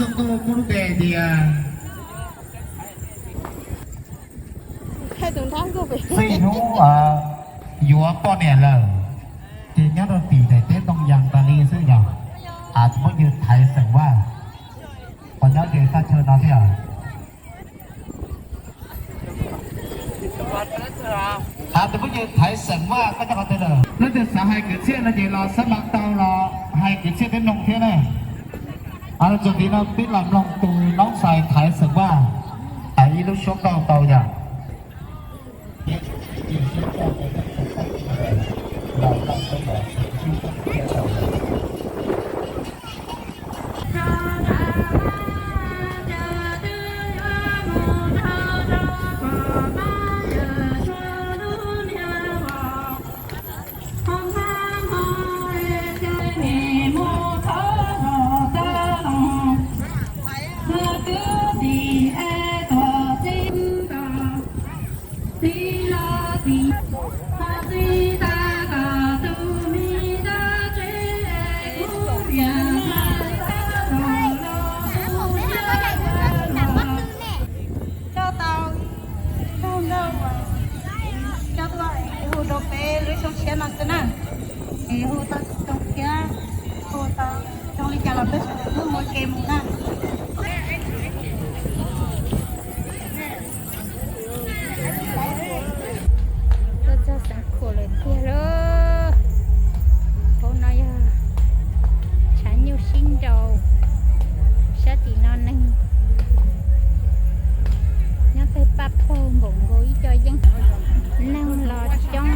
Kub lub npe tias txij hnub yuav poj niam lawm, ces nyob rau tim daim teb Ntoo Yas tas li xwb yog. Tus phooj ywg Thaiv Xeem Vaj, qhov nyob ces thaj chaw no thiab. Tus phooj ywg Thaiv Xeem Vaj, koj nyob qhov twg lawm? Leej twg xav hais kwv txhiaj no ces los xab mav tau los hais kwv txhiaj peb mloog thiab na. Txog tim no peb los mloog tus noob xais Thaiv Xeem Vaj hais ib lub suab nkauj tau yom. Coj tau ib nkauj uas coj tuaj hu rau peb lub xyoo tshiab no xwb na. Es hu tau xyoo tshiab, hu tau zoo li cas los peb sawv daws muaj ua ke mus na. Tuaj txog Xeev Khuam lawm tiag lauj. Hauv no yog tshav nyuj sib nraus, sab tim no neeg nyob tawg paj paug npaum nkaus ib co yeeb, neeg los coob.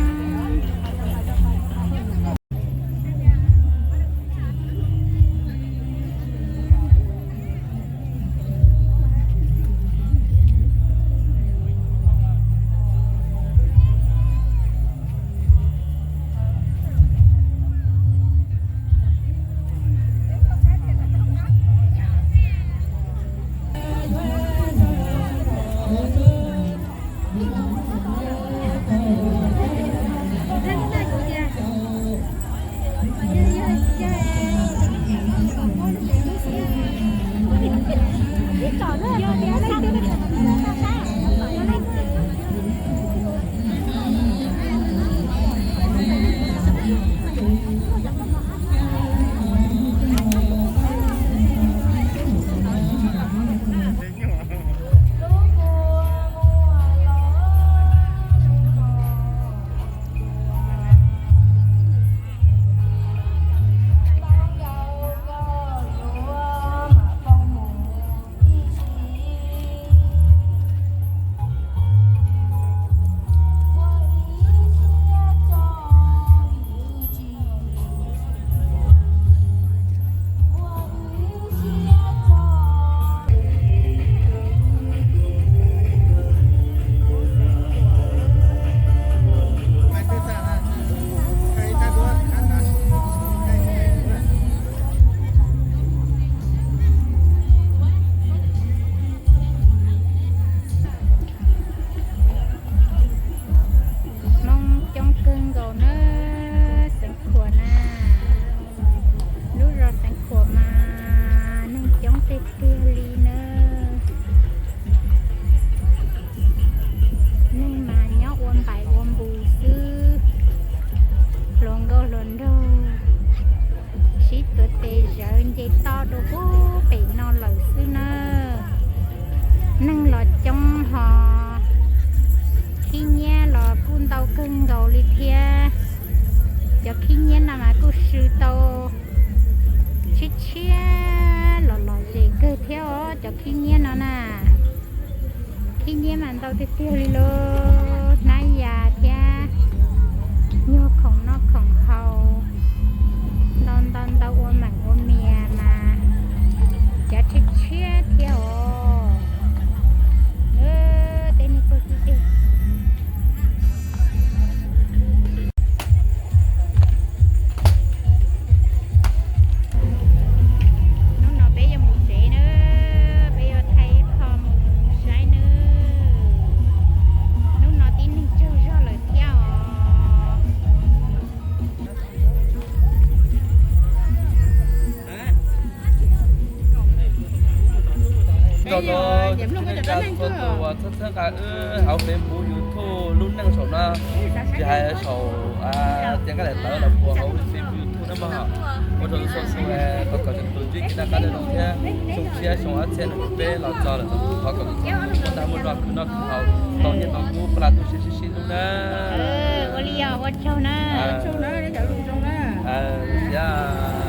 Hmoob coob kawg nkaus na, Xeev Khuam na. Lub zos Xeev Khuam mas neeg coob tiag tiag li na. Neeg mas nyob ua npaim ua npus xwb, hluas nkauj hluas nraug sib tuav tes zawv nce toj rau pub pem no lawm xwb na. Neeg los coob ho khib nyiab los kuj ntau kawg nkaus li thiab. Cov khib nyiab no mas kuj sw tau tshiab tshiab los lom zem kawg thiab os, cov khib nyiab no na. Khib nyiab mas ntau tiag tiag li lauj, hnab yas thiab nyuag khoom noj khoom haus, ntau ntau ntau ua meem ua mias mas cav tshiab tshiab thiab os. Tej neeg tuaj xwb tiag. Hnub no peb yuav mus tsev nawb, peb yuav thaij ib qho mus saib nawb. Hnub no tib neeg tsaug zog lawm thiab os. Txhua tus uas txhawb txhawb nqa wb hauv Facebook, YouTube, lub neej saum no, tsis hais saum tias nqaij daim tawv los puas hauv Facebook, YouTube na mog. Ua rau txhua tus thov kom tseem tus ntsib kev noj qab nyob zoo thiab xyoo tshiab xyoo ob txhiab nees nkaum peb los txog lawm, thov kom txhua tus muaj dag muaj zog khwv noj khwv haus, tau nyiaj tau kub, pab laj tub siab sib hlub na. Ua li yog ua tsaug na. Thiab